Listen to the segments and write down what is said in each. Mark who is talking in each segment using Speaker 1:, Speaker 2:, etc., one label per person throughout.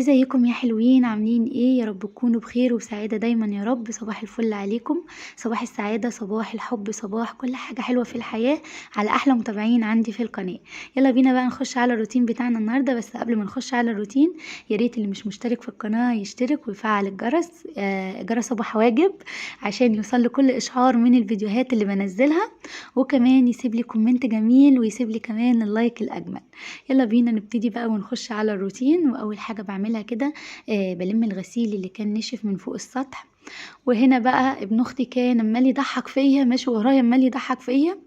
Speaker 1: ازيكم يا حلوين؟ عاملين ايه؟ يا رب تكونوا بخير وسعادة دايما يا رب. صباح الفل عليكم، صباح السعادة، صباح الحب، صباح كل حاجة حلوة في الحياة على احلى متابعين عندي في القناة. يلا بينا بقى نخش على الروتين بتاعنا النهاردة. بس قبل ما نخش على الروتين، يا ريت اللي مش مشترك في القناة يشترك ويفعل الجرس، جرس ابو حواجب، عشان يوصل لكل اشعار من الفيديوهات اللي بنزلها، وكمان يسيب لي comment جميل ويسيب لي كمان ال like الاجمل. يلا بينا نبتدي بقى ونخش على الروتين. واول حاجة بعملها كده، بلم الغسيل اللي كان نشف من فوق السطح. وهنا بقى ابن اختي كان عمال يضحك فيا، ماشي ورايا عمال يضحك فيا،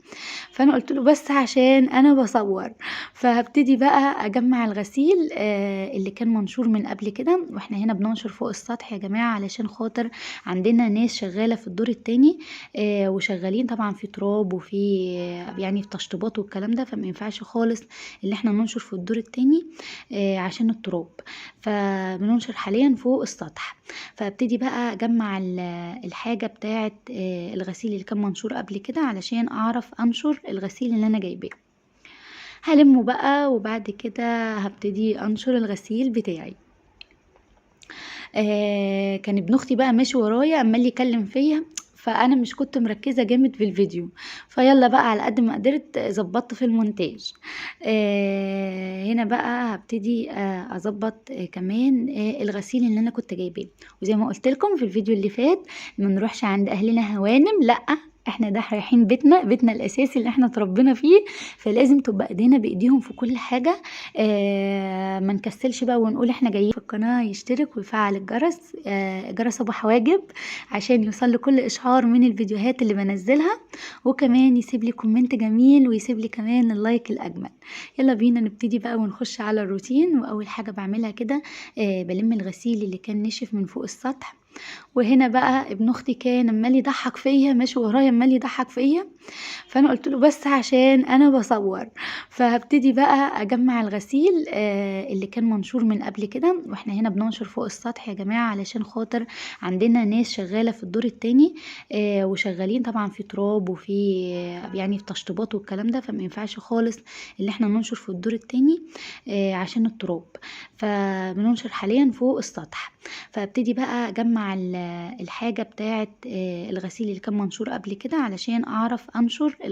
Speaker 1: فانا قلت له بس عشان انا بصور. فهبتدي بقى اجمع الغسيل اللي كان منشور من قبل كده. واحنا هنا بننشر فوق السطح يا جماعة علشان خاطر عندنا ناس شغالة في الدور التاني، وشغالين طبعا في تراب وفي في تشطيبات والكلام ده، فما ينفعش خالص اللي احنا ننشر في الدور التاني، عشان التراب، فبننشر حاليا فوق السطح. فابتدي بقى اجمع الحاجة بتاعه، الغسيل اللي كان منشور قبل كده علشان اعرف انشر الغسيل اللي انا جايباه. هلمه بقى وبعد كده هبتدي انشر الغسيل بتاعي. كان ابن اختي بقى ماشي ورايا عمال يكلم فيا، فانا مش كنت مركزه جامد في الفيديو، فيلا بقى على قد ما قدرت ظبطت في المونتاج. هنا بقى هبتدي، اظبط، كمان، الغسيل اللي انا كنت جايباه. وزي ما قلت لكم في الفيديو اللي فات، ما نروحش عند اهلنا هوانم، لا احنا ده رايحين بيتنا، بيتنا الاساسي اللي احنا اتربينا فيه، فلازم تبقى ايدينا بايديهم في كل حاجة. ما نكسلش بقى ونقول احنا جايين. في القناة يشترك ويفعل الجرس، جرس ابو حواجب، عشان يوصل لكل اشعار من الفيديوهات اللي بنزلها، وكمان يسيب لي comment جميل ويسيب لي كمان ال like الاجمل. يلا بينا نبتدي بقى ونخش على الروتين. واول حاجة بعملها كده، بلم الغسيل اللي كان نشف من فوق السطح. وهنا بقى ابن اختي كان عمال يضحك فيا، ماشي ورايا عمال يضحك فيا، فانا قلت له بس عشان انا بصور. فهبتدي بقى اجمع الغسيل، اللي كان منشور من قبل كده. واحنا هنا بننشر فوق السطح يا جماعة علشان خاطر عندنا ناس شغالة في الدور التاني، وشغالين طبعا في تراب وفي في تشطيبات والكلام ده، فما ينفعش خالص اللي احنا ننشر في الدور التاني، عشان التراب، فبننشر حاليا فوق السطح. فابتدي بقى اجمع الحاجة بتاعه، الغسيل اللي كان منشور قبل كده علشان اعرف انشر